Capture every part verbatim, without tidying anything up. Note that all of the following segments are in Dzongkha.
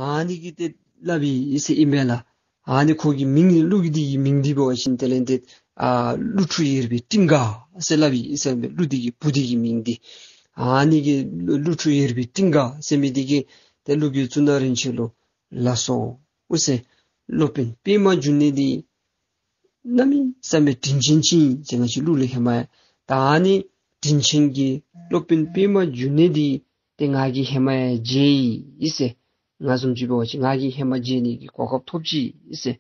ཨ་ནི་གིས་ཏེ་སླབ་ཨིན་ཟེར་ཨིན་པས་ལགས། ཨ་ནི་ཁོ་གི་མིང་ཀླུ་འདི་གི་མིང་འདི་འབད་བ་ཅིན་དེ་ལས་ཏེ་ཨ་ཀླུ་ཕྲུག་ཡེར་པའི་སྤྲིན་དགའ་ཟེར་སླབ་ཨིན་ཟེར་མས། ཀླུ་འདི་གི་བུ་འདི་གི་མིང་འདི། ཨ་ནི་གིས་ཀླུ་ཕྲུག་ཡེར་པའི་སྤྲིན་དགའ་ཟེར་མི་འདི་གིས་ཏེ་ཀླུ་གི་གཙུག་ན་རིན་ཆེན་ལུ་ལགས་སོ་ཟེར། སློབ་དཔོན་པདྨ་འབྱུང་གནས་འདི་གནམ་མེད་ས་མེད་དྲིན་ཅན་ཅིག་ཨིན་ཟེར་ང་བཅས་ཀླུ་ལུ་ཧེ་མ་ཡང་། ད་ཨ་ནི་དྲིན་ཅན་གྱི་སློབ་དཔོན་པདྨ་འབྱུང་གནས་འདི་ཏེ་ང་གིས་ཧེ་མ་ཡང་མཇལ་ཡི་ཟེར། ང་བཟུམ་ཅིག་འབད་བ་ཅིན་ང་གིས་ཧེ་མ་མཇལ་ནི་གི་གོ་སྐབས་ཐོབ་ཅི་ཟེར།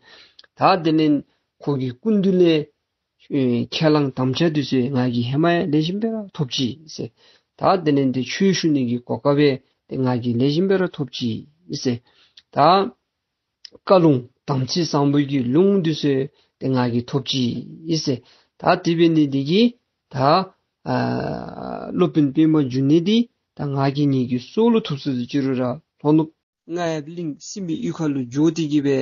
ད་དེ་ལས་ཁོ་གི་སྐུ་མདུན་ལས་ཨེ་ཁས་བླངས་དམ་བཅའ་འདི་ཚུ་ང་གིས་ཧེ་མ་ཡང་ལེགས་ཤོམ་སྦེ་ར་ཐོབ་ཅི་ཟེར། ད་དེ་ལས་ཏེ་ཆོས་ཞུ་ནི་གི་གོ་སྐབས་ཏེ་ང་གིས་ལེགས་ཤོམ་སྦེ་ར་ཐོབ་ཅི་ཟེར། ད་བཀའ་ལུང་དམ་ཚིག་བཟང་པོ་གི་ལུང་འདི་ཚུ་ཏེ་ང་གིས་ཐོབ་ཅི་ཟེར། ད་དེ་འབད་ནི་འདི་གིས་ད་ཨ་སློབ་དཔོན་པདྨ་འབྱུང་གནས་འདི་ད་ང་གིས་ངེ་གི་སྲོག་ལུ་ཐུག་སོ་ཟེར་ཅི་རུང་ར་ལྷོ་ནུབ་རྔ་ཡབ་གླིང་སྲིན་པོའི་གཡུས་ཁ་ལུ་འགྱོ་སྟེ་གི་སྦེ་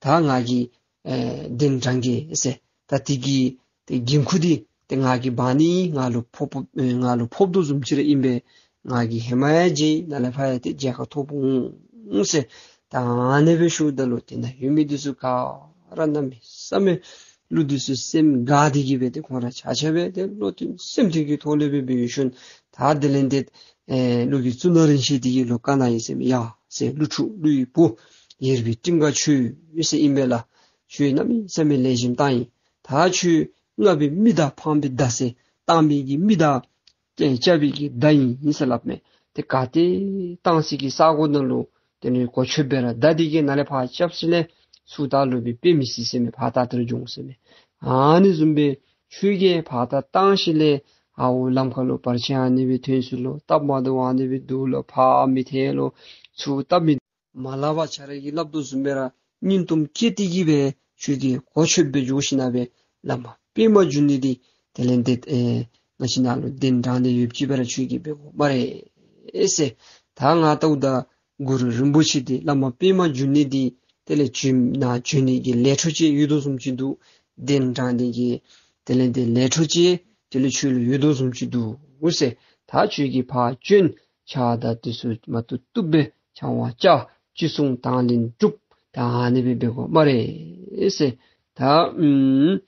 ད་ང་གིས་ཨེ་གདན་དྲངས་གེ་ཟེར། ད་དེ་གི་ཏེ་འགན་ཁུར་འདི་ཏེ་ང་གིས་འབག་ནི་ང་ལུ་ཕོག་ཕོག་ཨེ་ང་ལུ་ཕོག་དོ་བཟུམ་ཅིག་ར་ཨིན་པས། ང་གིས་ཧེ་མ་ཡང་མཇལ་ཡི། ནཱ་ལས་ཕར་ཡང་ཏེ་མཇལ་ཁ་ཐོབ་འོང་ཟེར། ད་ཨ་ནི་སྦེ་ཞུཝ་ད་ལུ་དེ་ནང་ཡོད་མི་འདི་ཚུ་ག་ར་གནམ་མེད་ས་མེད་ཀླུ་འདི་ཚུ་སེམས་དགའ་སྟེ་གི་སྦེ་ཏེ་ཁོང་ར་ཆ་ཁྱབ་སྦེ་ཏེ་བློ་མཐུན་སེམས་མཐུན་གྱི་ཐོག་ལས་སྦེ་འབད་ཞིནམ་ད་དེ་ལས་ཏེ་ཨེ་ཀླུ་གི་གཙུག་ན་རིན་ཆེན་འདི་གིས་ལོག་བཀའ་གནང་ཡི་ཟེར་མས། ཡ་ཟེར། ཀླུ་ཕྲུག་ཀླུ་ཡི་བུ་ཡེར་པའི་སྤྲིན་དགའ་ཁྱོད་ཟེར་ཨིན་པས་ལགས། ཁྱོད་གནམ་མེད་ས་མེད་ལེགས་ཤོམ་བཏང་ཡི། ད་ཁྱོད་རྔ་བའི་མི་དང་འཕང་པའི་མདའ་ཟེར་བཏང་མི་གི་མི་དང་རྐྱབ་པའི་གི་མདའ་ཨིན་ཟེར་སླབ་མས། ཏེ་ག་ཏེ་བཏང་སའི་གི་ས་གོ་ནང་ལུ་དེ་ནི་གོ་ཆོདཔ་སྦེ་ར་བདའ་སྟེ་གི་ནཱ་ལས་ཕར་རྐྱབ་ཞིནམ་ལས་ཚུར་ད་ལོག་སྦེ་འབད་མི་སྲིད་ཟེར་མས། ཕར་ད་ལྟོ་ར་འགྱོ་འོང་ཟེར་མས། ཨ་ནི་བཟུམ་སྦེ་ཁྱོད་ཀྱིས་ཕར་ད་བཏང་ཞིནམ་ལས་ཨའོ་ལམ་ཁ་ལུ་བར་ཆད་ཨ་ནི་སྦེ་ཐོན་སོ་ལོ། སྟབས་མ་བདེཝ་ཨ་ནི་སྦེ་འདུག་ལོ། ཕར་མི་ཐལ་ལོ། ཚུར་སྟབས་མི་མ་སླབ་པར་ཁྱོད་ར་གིས་སླབ་དོ་བཟུམ་སྦེ་ར་སྙིང་སྟོབས་བསྐྱེད་དེ་གི་སྦེ་ཁྱོད་ཀྱིས་གོ་ཆོདཔ་སྦེ་འགྱོ་ཞིནམ་ལས་སྦེ་བླ་མ་པདྨ་འབྱུང་གནས་འདི་དེ་ལས་ཏེ་ཨེ་ང་བཅས་ནཱ་ལུ་གདན་དྲངས་ཏེ་ཡོདཔ་ཅིག་སྦེ་ར་ཁྱོད་ཀྱིས་འབད་དགོ་སྨ་རེ་ཟེར། ད་ང་བལྟཝ་ད་གུ་རུ་རིན་པོ་ཆེ་འདི་བླ་མ་པདྨ་འབྱུང་གནས་འདི་དེ་ལས་བྱོན་ནཱ་བྱོན་ནི་གི་ལས་འཕྲོ་ཅིག་ཡོད་དོ་བཟུམ་ཅིག་འདུག། གདན་དྲངས་ནི་གི་དེ་ལས་ཏེ་ལས་འཕྲོ་ཅིག་དེ་ལས་ཁྱོད་ལུ་ཡོད་དོ་བཟུམ་ཅིག་འདུག་ཟེར། ད་ཁྱོད་ཀྱིས་ཕར་བྱོན། ཕྱག་དང་དེ་ཚུ་མ་བཏུབ་བཏུབ་སྦེ་བྱང་བ་བཅར། ཅི་གསུང་དང་ལེན་སྒྲུབ། ད་ཨ་ནི་སྦེ་འབད་དགོ་སྨ་རེ་ཟེར། ད་ཨུམ་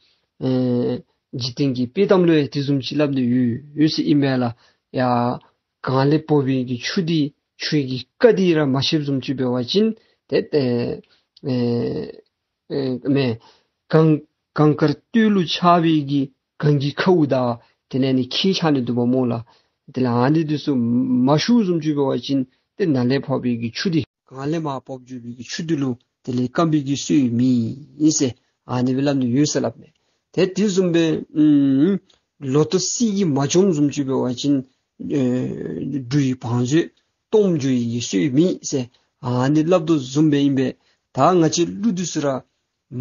ཨེ་འཇིག་རྟེན་གྱི་དཔྱེ་གཏམ་ལུ་ཡང་དེ་བཟུམ་ཅིག་སླབ་ནི་ཡོད་ཡོད་ཟེར་ཨིན་པས་ལགས། ཡ་གངས་ལས་བབས་པའི་གི་ཆུ་འདི་ཆུ་གི་རྐ་འདི་ར་མ་ཤེསཔ་བཟུམ་ཅིག་འབད་བ་ཅིན་ཏེ་ཨེ་ཨེ་མེན་གངས་གངས་དཀར་སྟོད་ལུ་ཆགས་པའི་གི་གངས་ཀྱི་ཁཝ་དང་དེ་ལས་ནི་ཁྱི་ཆགས་ནི་འདུག་པ་སྨོ་ལགས། དེ་ལས་ཨ་ནི་འདི་ཚུ་མ་ཞུཝ་བཟུམ་ཅིག་འབད་བ་ཅིན་ཏེ་ནཱ་ལས་ཕབ་པའི་གི་ཆུ་འདི་གངས་ལས་མར་བབས་འགྱོ་བའི་གི་ཆུ་འདི་ལུ་དེ་ལས་སྐམ་པའི་གི་སྲོལ་མེད་ཟེར་ཨ་ནི་སྦེ་སླབ་ནི་ཡོད་ཟེར་སླབ་མས། ཏེ་དེ་བཟུམ་སྦེ་ཨུམ་ལོ་ཐོག་གསེར་གྱིས་མ་བྱུང་བཟུམ་ཅིག་འབད་བ་ཅིན་ཨེ་འབྲུ་ཡི་བང་མཛོད་སྟོངམ་འགྱོ་བའི་གི་སྲོལ་མེད་ཟེར་ཨ་ནི་སླབ་དོ་བཟུམ་སྦེ་ཨིན་པས། ད་ང་བཅས་ཀླུ་འདི་ཚུ་ར་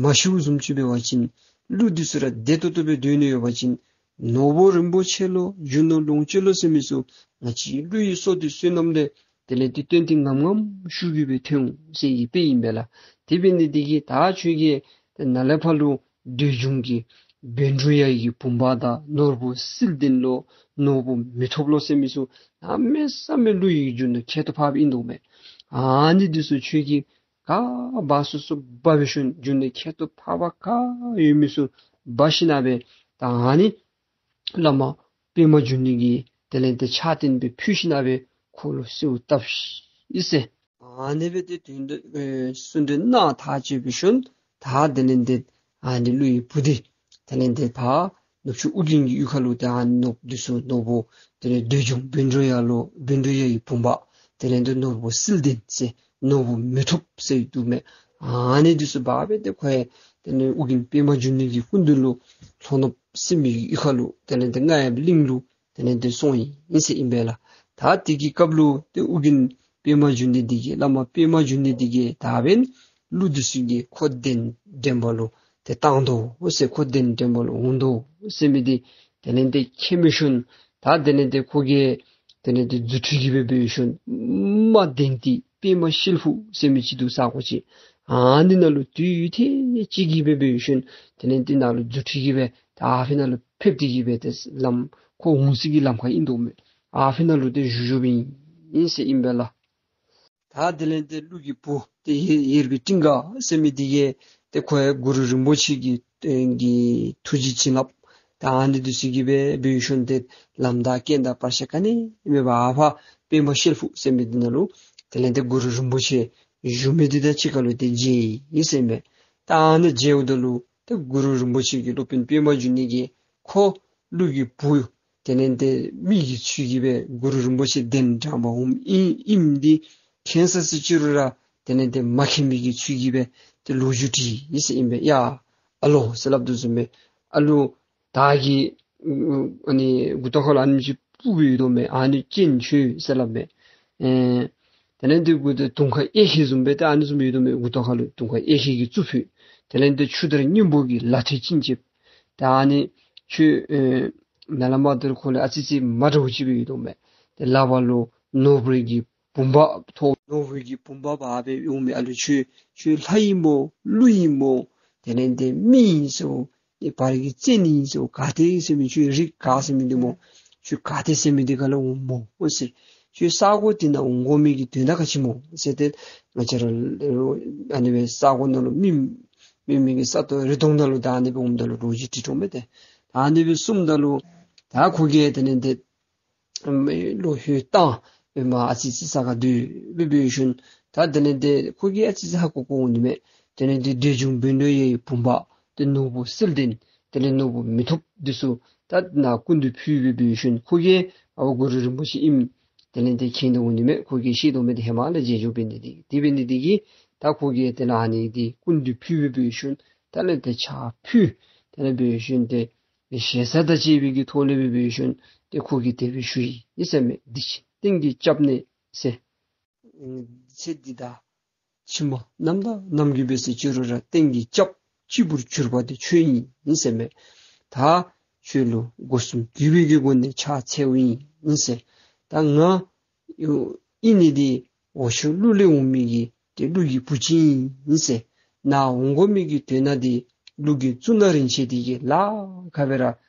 མ་ཤིཝ་བཟུམ་ཅིག་འབད་བ་ཅིན་ཀླུ་འདི་ཚུ་ར་བདེ་ཏོག་ཏོ་སྦེ་སྡོད་ནི་ཡོད་པ་ཅིན་ནོར་བུ་རིན་པོ་ཆེ་ལོ་རྒྱུ་ནོར་ལོངས་སྤྱོད་ལོ་ཟེར་མི་ཚུ་ང་བཅས་ཀླུ་ཡི་སྲོག་འདི་བསོད་ནམས་ལས་དེ་ལས་ཏེ་བཏོན་ཏེ་ངམ་ངམ་ཤུགས་ཀྱིས་སྦེ་ཐོན་འོང་ཟེར་གྱི་དཔེ་ཨིན་པས་ལགས། དེ་འབད་ནི་འདི་གིས་ད་ཁྱོད་ཀྱིས་ཏེ་ནཱ་ལས་ཕར་ལུ་འདོད་འབྱུང་གི་བཻ་ཌཱུརྱ་ཡི་བུམ་པ་དང་ནོར་བུ་བསིལ་ལྡན་ལོ་ནོར་བུ་མི་ཐོབ་ལོ་ཟེར་མི་ཚུ་གནམ་མེད་ས་མེད་ཀླུ་ཡི་རྒྱུ་ནོར་ཁྱད་དུ་འཕགས་པ་ཨིན་དོ་མས། ཨ་ནི་འདི་ཚུ་ཁྱོད་ཀྱིས་ག་འབག་ཚུགས་ཚུགས་འབག་སྦེ་ཞིནམ་རྒྱུ་ནོར་ཁྱད་དུ་འཕགས་པ་ག་ཡོད་མི་ཚུ་འབག་ཞིནམ་ལས་སྦེ་ད་ཨ་ནི་བླ་མ་པདྨ་འབྱུང་གནས་ཀྱི་དེ་ལས་ཏེ་ཕྱག་རྟེན་སྦེ་ཕུལ་ཞིནམ་ལས་སྦེ་ཁོ་ལུ་གསོལཝ་བཏབ་ཤིག་ཟེར། ཨ་ནི་སྦེ་ཏེ་དོན་དུ་ཨེ་གསུང་གྲོས་གནང་ཐག་བཅད་པའི་ཤུལ་ད་དེ་ལས་ཏེ་ཨ་ནི་ཀླུ་ཡི་བུ་འདི་དེ་ལས་ཏེ་ཕར་ནུབ་ཕྱོགས་ཨོ་རྒྱན་གྱི་ཡུལ་ཁ་ལུ་ཏེ་ཨ་ནི་ནོར་བུ་འདི་ཚུ་ནོར་བུ་དེ་ལས་འདོད་འབྱུང་བཻ་ཌཱུརྱ་ལོ་བཻ་ཌཱུརྱ་ཡི་བུམ་པ་དེ་ལས་ཏེ་ནོར་བུ་བསིལ་ལྡན་ཟེར་ནོར་བུ་མི་ཐོབ་ཟེར་འདུག་མས། ཨ་ནི་འདི་ཚུ་འབག་སྦེ་ཏེ་ཁོ་ཡང་དེ་ལས་ཨོ་རྒྱན་པདྨ་འབྱུང་གནས་ཀྱི་སྐུ་མདུན་ལུ་ལྷོ་ནུབ་སྲིན་པོའི་ཡུལ་ཁ་ལུ་དེ་ལས་ཏེ་རྔ་ཡབ་གླིང་ལུ་དེ་ལས་ཏེ་སོང་ཡི་ཟེར་ཨིན་པས་ལགས། ད་དེ་གི་སྐབས་ལུ་ཏེ་ཨོ་རྒྱན་པདྨ་འབྱུང་གནས་འདི་གིས་བླ་མ་པདྨ་འབྱུང་གནས་འདི་གིས་ད་འབདན་ཀླུ་འདི་ཚུ་གིས་ཁོ་གདན་འདྲེན་པ་ལུ་ཏེ་བཏང་དོ་ཟེར་ཁོ་གདན་འདྲེན་པ་ལུ་འོང་དོ་ཟེར་མི་འདི་དེ་ལས་ཏེ་མཁྱེན་པའི་ཤུལ་ད་དེ་ལས་ཏེ་ཁོ་གིས་དེ་ལས་ཏེ་རྫུ་འཕྲུལ་གྱིས་སྦེ་འབད་ཞིནམ་མ་གདན་ཏི་པདྨ་ཤེལ་ཕུག་ཟེར་མི་ཅིག་འདུག་ས་གོ་ཅིག། ཨ་ནི་ནང་ལུ་དུས་ཡུན་ཐེངས་གཅིག་གིས་སྦེ་འབད་ཞིནམ་དེ་ལས་ཏེ་ནང་ལུ་རྫུ་འཕྲུལ་གྱིས་སྦེ་ད་ཨ་ཕི་ནང་ལུ་ཕེབས་ཏེ་གི་སྦེ་ཏེ་ལམ་ཁོ་འོང་སའི་གི་ལམ་ཁར་ཨིན་དོ་མས། ཨ་ཕི་ནང་ལུ་ཏེ་བཞུགས་བཞུགསཔ་ཨིན་ཟེར་ཨིན་པས་ལགས། ད་དེ་ལས་ཏེ་ཀླུ་གི་བུ་ཏེ་ཡེར་ཡེར་པའི་སྤྲིན་དགའ་ཟེར་མི་འདི་གིས་ཏེ་ཁོ་ཡང་གུ་རུ་རིན་པོ་ཆེ་གི་ཨེ་གི་ཐུགས་རྗེ་བྱིན་རླབས་ད་ཨ་ནི་འདི་ཚུ་གིས་སྦེ་འབད་ཞིནམ་ཏེ་ལམ་དང་རྐྱེན་དང་བར་ཆད་ག་ནི་མེད་པར་ཨ་ཕ་པདྨ་ཤེལ་ཕུག་ཟེར་མི་འདི་ནང་ལུ་དེ་ལས་ཏེ་གུ་རུ་རིན་པོ་ཆེ་བཞུགས་མི་འདི་དང་གཅིག་ཁར་ལུ་ཏེ་མཇལ་ཡི་ཟེར་མས། ད་ཨ་ནི་མཇལཝ་ད་ལུ་ཏེ་གུ་རུ་རིན་པོ་ཆེ་གི་སློབ་དཔོན་པདྨ་འབྱུང་གནས་ཀྱིས་ཁོ་ཀླུ་གི་བུ་དེ་ལས་ཏེ་མི་གི་ཚུལ་གྱིས་སྦེ་གུ་རུ་རིན་པོ་ཆེ་གདན་འདྲེན་པར་འོངམ་ཨིན་ཨིནམ་འདི་མཁྱེན་ས་ཅི་རུང་ར་དེ་ལས་ཏེ་མ་མཁྱེན་མི་གི་ཚུལ་གྱིས་སྦེ་ཏེ་ལོ་རྒྱུས་དྲིས་ཡི་ཟེར་ཨིན་པས། ཡ་ཨ་ལོ་ཟེར་སླབ་དོ་བཟུམ་སྦེ་ཨ་ལོ་ད་གི་ཨ་ནི་མགུ་ཏོ་ཁ་ལུ་ཨ་ནེམ་ཅིག་སྤུ་སྦེ་ཡོད་དོ་མས། ཨ་ནི་ཅན་ཁྱོད་ཟེར་སླབ་མས། ཨེ་དེ་ལས་ཏེ་མགུ་ཏོ་དུང་དཀར་གཡས་འཁྱིལ་བཟུམ་སྦེ་ཏེ་ཨ་ནི་བཟུམ་ཡོད་དོ་མས། མགུ་ཏོ་ཁ་ལུ་དུང་དཀར་གཡས་འཁྱིལ་གྱི་གཙུག་ཕུད་དེ་ལས་ཏེ་ཆུ་དར་སྔོན་པོ་གི་ལག་མཐིལ་ཅན་ཅིག་ད་ཨ་ནི་ཁྱོད་ཨེ་ནཱ་ལས་མར་ཏེ་ཁོ་ལས་ཨ་ཙི་ཅིག་མ་འདྲཝ་ཅིག་སྦེ་ཡོད་དོ་མས། ཏེ་ལག་པ་ལུ་ནོར་བུ་གི་བུམ་པ་ཐོགས་ནོར་བུ་གི་བུམ་པ་འབག་སྦེ་འོང་མི་ཨ་ལོ་ཁྱོད་ཁྱོད་ལྷ་ཨིན་མོ་ཀླུ་ཨིན་མོ་དེ་ལས་ཏེ་མི་ཨིན་ཟེར་ཨེ་བར་གྱི་བཙན་ཨིན་ཟེར་ག་ཏེ་ཟེར་མི་ཁྱོད་རིགས་ག་ཟེར་མི་འདི་མོ་ཁྱོད་ག་ཏེ་ཟེར་མི་འདི་ག་ལས་འོངམ་སྨོ་ཟེར། ཁྱོད་ས་གོ་འདི་ནང་འོང་དགོ་མི་གི་དོན་དག་ག་ཅི་སྨོ་ཟེར་ཏེ་ང་བཅས་ར་ཨ་ནི་སྦེ་ས་གོ་ནང་ལུ་མི་མི་མི་གི་ས་སྟོང་རི་སྟོང་ནང་ལུ་ད་ཨ་ནི་སྦེ་འོངམ་ད་ལུ་ལོ་རྒྱུས་དྲི་དོ་མས་ཏེ། ད་ཨ་ནི་སྦེ་གསུངམ་ད་ལུ་ད་ཁོ་གིས་དེ་ལས་ཏེ་ཨམ་ལོག་ལྷོད་བཏང་སྦེ་མར་ཨ་ཙི་ཅིག་ས་ཁར་སྡོད་སྦེ་འབད་ཞིནམ་ད་དེ་ལས་ཏེ་ཁོ་གིས་ཨ་ཙི་ཅིག་ཧ་གོ་གོ་འོང་ནི་མས། དེ་ལས་ཏེ་འདོད་འབྱུང་བཻ་ཌཱུརྱ་ཡི་བུམ་པ་ཏེ་ནོར་བུ་བསིལ་ལྡན་དེ་ལས་ནོར་བུ་མི་ཐུབ་འདི་ཚུ་ད་ནཱ་སྐུ་མདུན་ཕུལ་སྦེ་འབད་ཞིནམ་ཁོ་གིས་ཨ་ཕ་གུ་རུ་རིན་པོ་ཆེ་ཨིནམ་དེ་ལས་ཏེ་མཁྱེན་དོ་འོང་ནི་མས། ཁོ་གིས་ཤེས་དོ་མས། ཏེ་ཧེ་མ་ལས་མཇལ་འགྱོ་འབད་ནི་འདི་གིས་དེ་འབད་ནི་འདི་གིས་ད་ཁོ་གིས་དེ་ལས་ཨ་ནི་འདི་སྐུ་མདུན་ཕུལ་སྦེ་འབད་ཞིནམ་དེ་ལས་ཏེ་ཕྱག་ཕུལ་དེ་ལས་འབད་ཞིནམ་ཏེ་ཞེ་ས་དང་བཅས་པའི་གི་ཐོག་ལས་སྦེ་འབད་ཞིནམ་ཏེ་ཁོ་གིས་དེ་སྦེ་ཞུ་ཡི་ཟེར་མས། འདི་ཕྱི་སྟེང་གི་སྐྱབས་གནས་ཟེར་ཚེ་འདི་དང་ཕྱི་མ་ནམ་དང་ནམ་གྱི་འབད་ཟེར་ཅི་རུང་ར་སྟེང་གི་སྐྱབས་གཅིག་པུར་གྱུར་པ་དེ་ཁྱོད་ཨིན་ཟེར་མས། ད་ཁྱོད་ལུ་སྒོ་གསུམ་གུས་པའི་གི་སྒོ་ནས་ཕྱག་འཚལཝ་ཨིན་ཟེར། ད་ང་ཨིན་ནི་འདི་འོག་ཕྱོགས་ཀླུ་ལས་འོང་མི་གི་ཏེ་ཀླུ་གི་བུ་ཅིག་ཨིན་ཟེར། ནཱ་འོང་དགོ་མི་གི་དོན་དག་འདི་ཀླུ་གི་གཙུག་ན་རིན་ཆེན་འདི་གིས་ལཱ་ཁག་སྦེ་ར་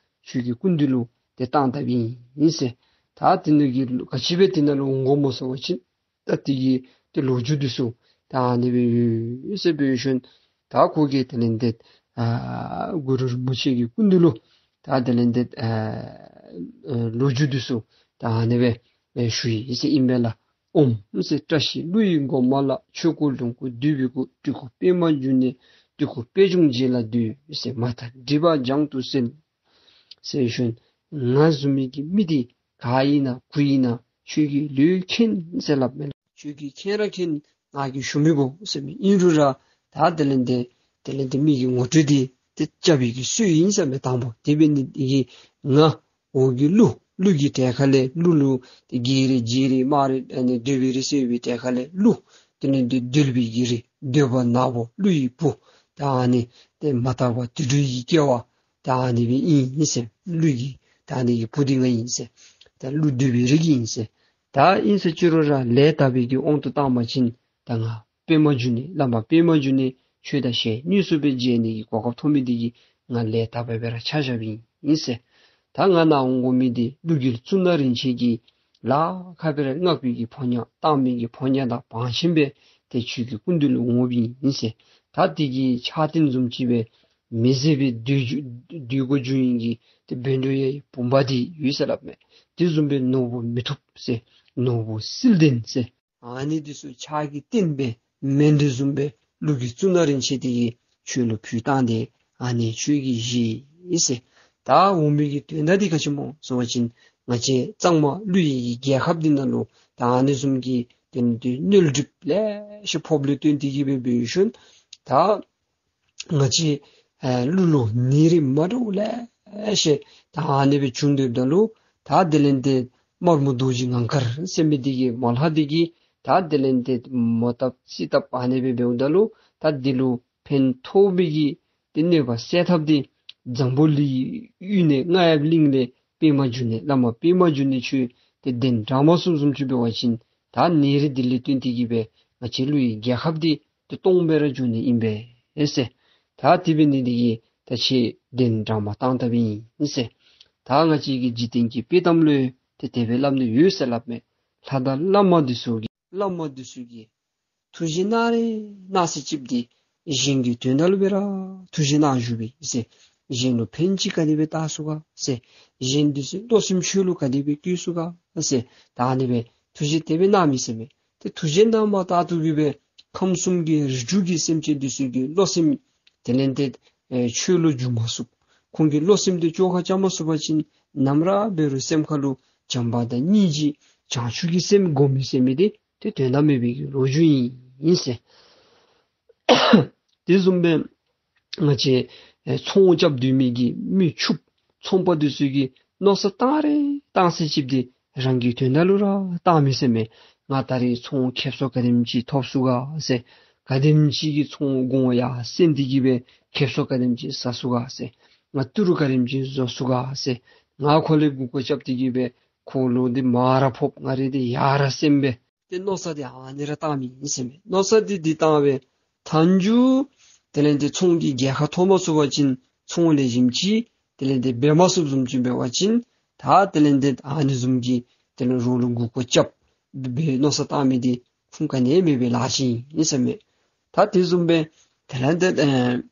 ཁྱོད་ཀྱི་སྐུ་མདུན་ལུ་ཏེ་བཏང་བཏངམ་ཨིན་ཟེར། ད་དེ་ནང་གི་ག་ཅི་སྦེ་དེ་ནང་ལུ་འོང་དགོཔ་སྨོ་ཟེར་བ་ཅིན་ད་དེ་གི་ཏེ་ལོ་རྒྱུས་འདི་ཚུ་ད་ཨ་ནི་སྦེ་ཡོད་ཟེར་འབད་ཞིནམ་ད་ཁོ་གིས་དེ་ལས་ཏེ་ཨ་གུ་རུ་རིན་པོ་ཆེ་གི་སྐུ་མདུན་ལུ་ད་དེ་ལས་ཏེ་ཨ་ལོ་རྒྱུས་འདི་ཚུ་ད་ཨ་ནི་སྦེ་ཞུ་ཡི་ཟེར་ཨིན་པས་ལགས། ཨོཾ་ཟེར། བཀྲ་ཤིས་ཀླུ་ཡི་མགོ་མ་ལ། ཆོས་སྐུ་ལོངས་སྐུ་འདུས་པའི་སྐུ། སྤྲུལ་སྐུ་པདྨ་འབྱུང་གནས། སྤྲུལ་སྐུ་པད་འབྱུང་རྗེ་ལ་འདུད་ཟེར། མ་དག་སྒྲིབ་པ་བྱང་དུ་སེལ་ཟེར་ཞིནམ་ང་བཟུམ་མའི་གི་མི་འདི་ག་ཨིན་ན་གུ་ཨིན་ན་ཁྱོད་ཀྱིས་ལོས་མཁྱེན་ཟེར་སླབ་མས། ཁྱོད་ཀྱིས་མཁྱེན་ར་མཁྱེན། ང་གིས་ཞུ་མི་དགོ་ཟེར་མས། ཨིན་རུང་ར་ད་དེ་ལས་ཏེ་དེ་ལས་ཏེ་མི་གི་ངོ་སྤྲོད་འདི་ཏེ་རྐྱབ་པའི་གི་སྲོལ་ཨིན་ཟེར་མས་དང་པོ། དེ་འབད་ནི་འདི་གིས་ང་འོག་གི་ཀླུ་ཀླུ་གི་གྲས་ཁ་ལས་ཀླུ་ལུ་ཏེ་རྒྱལ་རིགས་རྗེ་རིགས་དམག་རིགས་ཨ་ནི་གདོལ་པའི་རིགས་ཟེར་བའི་གྲས་ཁ་ལས་ཀླུ་དེ་ལས་ཏེ་གདོལ་པའི་གི་རིགས་གདོལ་པ་ནག་པོ་ཀླུ་ཡི་བུ་ད་ཨ་ནི་ཏེ་མ་དག་པ་དུད་འགྲོ་གི་སྐྱེ་བ་ད་ཨ་ནི་སྦེ་ཨིན་ཟེར། ཀླུ་གི་ད་ཨ་ནི་གི་བུ་འདི་ང་ཨིན་ཟེར། ད་ཀླུ་གདོལ་པའི་རིགས་ཨིན་ཟེར། ད་ཨིན་ཟེར་ཅི་རུང་ར་ལས་དག་པའི་གི་དབང་དུ་བཏང་པ་ཅིན་ད་ང་པདྨ་འབྱུང་གནས་བླ་མ་པདྨ་འབྱུང་གནས་ཁྱོད་དང་ཞལ་དངོས་སུ་སྦེ་མཇལ་ནི་གི་གོ་སྐབས་ཐོབ་མི་འདི་གིས་ང་ལས་དག་པ་སྦེ་ར་ཆ་བཞགཔ་ཨིན་ཟེར། ད་ང་ནཱ་འོང་དགོ་མི་འདི་ཀླུ་གི་གཙུག་ན་རིན་ཆེན་གྱིས་ལཱ་ཁག་སྦེ་ར་མངགས་པའི་གི་ཕོ་ཉ་བཏང་མི་གི་ཕོ་ཉ་དང་བང་ཆེན་སྦེ་ཏེ་ཁྱོད་ཀྱི་སྐུ་མདུན་ལུ་འོངམ་ཨིན་ཟེར། ད་དེ་གི་ཕྱག་རྟེན་བཟུམ་ཅིག་སྦེ་མི་བཟད་པའི་འདོད་འདོད་དགུ་འབྱུང་བའི་གི་ཏེ་བཻ་ཌཱུརྱ་ཡི་བུམ་པ་འདི་ཡོད་ཟེར་སླབ་མས། དེ་བཟུམ་སྦེ་ནོར་བུ་མི་ཐུབ་ཟེར་ནོར་བུ་བསིལ་ལྡན་ཟེར་ཨ་ནི་འདི་ཚུ་ཕྱག་གི་རྟེན་སྦེ་མཎྜལ་བཟུམ་སྦེ་ཀླུ་གི་གཙུག་ན་རིན་ཆེན་འདི་གིས་ཁྱོད་ལུ་ཕུལ་བཏང་སྟེ་ཨ་ནི་ཁྱོད་ཀྱིས་བཞེས་ཟེར། ད་འོང་མི་གི་དོན་དག་འདི་ག་ཅི་སྨོ་ཟེར་བ་ཅིན་ང་བཅས་གཙང་མ་ཀླུ་ཡི་གི་རྒྱལ་ཁབ་འདི་ནང་ལུ་ད་ཨ་ནི་བཟུམ་གྱི་དེ་ནི་དེ་མནོལ་གྲིབ་ལེ་ཤ་ཕོགཔ་ལས་བརྟེན་ཏེ་གིས་སྦེ་འབད་ཞིནམ་ད་ང་བཅས་ཨེ་ཀླུ་ལུ་ནད་རིགས་མ་འདྲཝ་ལེ་ཤ་ད་ཨ་ནི་སྦེ་བྱུང་སྡོདཔ་ད་ལུ་ད་དེ་ལས་ཏེ་དམར་མོ་རྡོ་རྗེ་ངང་དཀར་ཟེར་མི་འདི་གི་མ་ལྷ་འདི་གིས་ད་དེ་ལས་ཏེ་མོ་བཏབ་རྩིས་བཏབ་ཨ་ནི་སྦེ་འབདཝ་ད་ལུ་ད་འདི་ལུ་ཕན་ཐོགས་པའི་གི་ཏེ་གནོད་པ་སེལ་ཐབས་འདི་འཛམ་བུ་གླིང་གཡུལ་ནས་རྔ་ཡབ་གླིང་ལས་པདྨ་འབྱུང་གནས་བླ་མ་པདྨ་འབྱུང་གནས་ཁྱོད་ཏེ་གདན་འདྲེན་མ་ཚུགསཔ་བཟུམ་ཅིག་འབད་བ་ཅིན་ད་ནད་རིགས་འདི་ལས་བརྟེན་ཏེ་གིས་སྦེ་ང་བཅས་ཀླུ་ཡི་རྒྱལ་ཁབ་འདི་ཏེ་སྟོངས་སྦེ་ར་འགྱོ་ནི་ཨིན་པས་ཟེར། ད་དེ་འབད་ནི་འདི་གིས་ད་ཁྱོད་གདན་འདྲེན་མ་བཏང་བཏངམ་ཨིན་ཟེར། ད་ང་བཅས་ཀྱི་འཇིག་རྟེན་གྱི་དཔེ་གཏམ་ལུ་ཏེ་དེ་སྦེ་སླབ་ནི་ཡོད་ཟེར་སླབ་མས། ལྷ་དང་བླ་མ་འདི་ཚུ་གིས་བླ་མ་འདི་ཚུ་གིས་ ཐུགས་བཞེད་གནང་རེ་གནང་ས་ཅིག་འདི་གཞན་གྱི་དོན་དག་ལུ་སྦེ་ར་ཐུགས་བཞེད་གནང་བཞུགས་པས་ཟེར། གཞན་ལུ་ཕན་ཅིག་ག་དེ་སྦེ་བཏགས་ཚུགས་ག་ཟེར། གཞན་འདི་ཚུ་བློ་སེམས་ཆོས་ལུ་ག་དེ་སྦེ་བཀོད་ཚུགས་ག་ཟེར། ད་ཨ་ནི་སྦེ་ཐུགས་བཞེད་དེ་སྦེ་གནང་མི་ཟེར་མས། ཏེ་ཐུགས་བཞེད་གནངམ་ད་ལྟོ་གི་སྦེ་ཁམས་གསུམ་གྱི་རིགས་དྲུག་གི་སེམས་ཅན་འདི་ཚུ་གི་བློ་སེམས་དེ་ལས་ཏེ་ཨེ་ཆོས་ལུ་འཇུག་མ་ཚུགས། ཁོང་གི་བློ་སེམས་དེ་བཅོ་ཁ་རྐྱབ་མ་ཚུགས་པ་ཅིན་ནམ་ར་འབད་རུང་སེམས་ཁ་ལུ་བྱམས་པ་དང་སྙིང་རྗེ་བྱང་ཆུབ་ཀྱི་སེམས་སྒོམ་མི་ཟེར་མི་དེ་ཏེ་དོན་དག་མེད་པའི་གི་ལོ་རྒྱུས་ཨིན་ཟེར། དེ་བཟུམ་སྦེ་ང་བཅས་ཨེ་ཚོང་རྐྱབ་སྡོད་མི་གི་མི་ཕྱུགཔོ་ཚོང་པ་འདི་ཚུ་གིས་མནོ་བསམ་བཏང་རེ་བཏང་ས་ཅིག་འདི་རང་གི་དོན་དག་ལུ་ར་བཏང་མི་ཟེར་མས། ང་ད་རེས་ཚོང་ཁེབ་སང་ག་དེམ་ཅིག་ཐོབ་ཚུགས་ག་ཟེར། ག་དེམ་ཅིག་གི་ཚོང་གོང་ཡར་སེང་སྟེ་གི་སྦེ་ཁེབ་སང་ག་དེམ་ཅིག་ཟ་ཚུགས་ག་ཟེར། ང་ཏི་རུ་ག་དེམ་ཅིག་བཟོ་ཚུགས་ག་ཟེར། ང་ཁོ་ལས་མགུ་སྐོར་རྐྱབ་སྟེ་གི་སྦེ་ཁོ་ལུ་འདི་མར་ར་ཕོགཔ་ང་རའི་འདི་ཡར་ར་སེམས་སྦེ་ཏེ་མནོ་བསམ་འདི་ཨ་ནི་ར་བཏང་མི་ཨིན་ཟེར་མས། མནོ་བསམ་འདི་འདི་བཏང་བའི་མཐའ་མཇུག་དེ་ལས་ཏེ་ཚོང་གི་རྒྱལ་ཁ་ཐོབ་མ་ཚུགས་པ་ཅིན་ཚོང་ལེགས་ཤོམ་ཅིག་དེ་ལས་ཏེ་འབད་མ་ཚུགསཔ་བཟུམ་ཅིག་འབད་བ་ཅིན་ད་དེ་ལས་ཏེ་ཨ་ནི་བཟུམ་གྱི་དེ་ལས་རོགས་ལུ་མགུ་སྐོར་རྐྱབ་སྦེ་མནོ་བསམ་བཏང་མི་འདི་ཁུངས་ག་ནི་མེད་པའི་ལཱ་ཅིག་ཨིན་ཟེར་མས། ད་དེ་བཟུམ་སྦེ་དེ་ལས་ཏེ་ཨེ་